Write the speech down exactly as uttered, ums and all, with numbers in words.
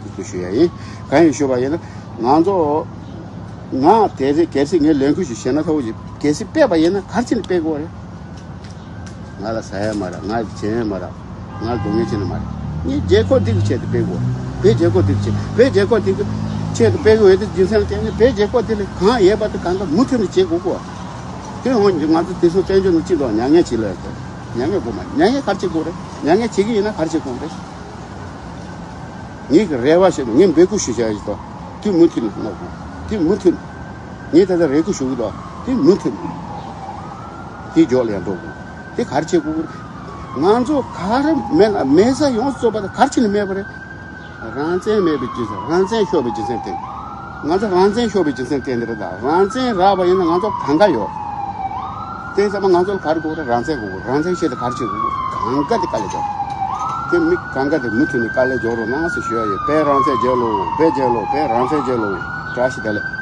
ཁུ་ཞུ་ཡ་ཡིན། གང་ཡིན་ཞུ་བ་ཡིན་ན། ང་ཚོ་ང་དེ་རེད། གལ་སྲིད་ངས་ལས་འགུལ་ཞིག་བྱས་ན་ཐོག་ཅིག་གལ་སྲིད་སྤེལ་བ་ཡིན་ན་ག་རེ་བྱས་ནས་སྤེལ་དགོས་རེད། ང་ལ་ཟ་ཡ་མ་རག་ང་བྱེད་ཡ་མ་རག་ང་སྡུག་བསྔལ་བྱེད་ནི་མ་རེད། ངས་རྒྱལ་ཁབ་འདི་གི་ཆེད་དུ་སྤེལ་དགོས། བོད་རྒྱལ་ཁབ་འདི་གི་ཆེད། བོད་རྒྱལ་ཁབ་འདི་གི་ཆེད་དུ་སྤེལ་དགོས་ཡོད་དེ་རྒྱུ་མཚན་ལ་བརྟེན་ནས། བོད་རྒྱལ་ཁབ་འདི་ལ་གང་ཡོད་པ་དེ་གང་ག་མུ་མཐུད་ནས་བྱེད་དགོས་གོ། དེ་འོང་ང་ཚོ་དེ་ཚོ་བཙན་བྱོལ་ནང་སྤྱི་ཚོགས་མྱ་ངན་བྱེད་ལ་ཡོད་དེ། མྱ་ངན་དགོས་མ་མྱ་ངན་ག་རེ་བྱེད་དགོས་རེད། མྱ་ངན་བྱེད་ཀྱི་ཡིན་ན་ག་རེ་བྱེད་དགོས་རེད། ངེད་ཀྱི་རེ་བ་ཞིག་ངས་འབོད་སྐུལ་ཞུ་བྱ་ཡིན་ཏོ། དེ་མུ་མཐུད་ནས་གནང་དགོས། དེ་མུ་མཐུད་ནས། ངས་ད་ལྟ་རེ་སྐུལ་ཞུ་གི་འདུག་དེ་མུ་མཐུད་ནས། དེ་མགྱོགས་ལ་ཡང་འགྲོ་དགོས། དེ་ག་རེ་བྱེད་དགོས་ཀྱི་རེད། ང་ཚོ་ག་རེ་མེད་ན་མེད་ས་ཡོངས་སུ་རྫོགས་པ་དེ་ག་རེ་བྱས་ནས་མེད་པ་རེད། རང་བཙན་མེད་པའི་རྒྱུ་མཚན། རང་བཙན་ཤོར་བའི་རྒྱུ་མཚན་དེ། ང་ཚོ་རང་བཙན་ཤོར་བའི་རྒྱུ་མཚན་དེ་འདི་རེད་ད། རང་བཙན་རག་པ་ཡིན་ན་ང་ཚོ་གང་ག་ཡོད། དེ་ཚང་མ་ང་ཚོ་ལ་ག་རེ་དགོས་རེད། རང་བཙན་དགོས་རེད། རང་བཙན་ཆེད་དུ་ག་རེ་བྱེད་དགོས་རེད། གང་ག་དེ་དཀའ་ལས་རྒྱག་དེ་མི་གང་ག་དེ་མུ་མཐུད་ནས་དཀའ་ལས་རྒྱག་རོགས་གནང་ཟེར་ཞུ་ཡ་ཡོད། བོད་རང་བཙན་རྒྱལ་ལོ། བོད་རྒྱལ་ལོ། བོད་རང་བཙན་རྒྱལ་ལོ། བཀྲ་ཤིས་བདེ་ལེགས།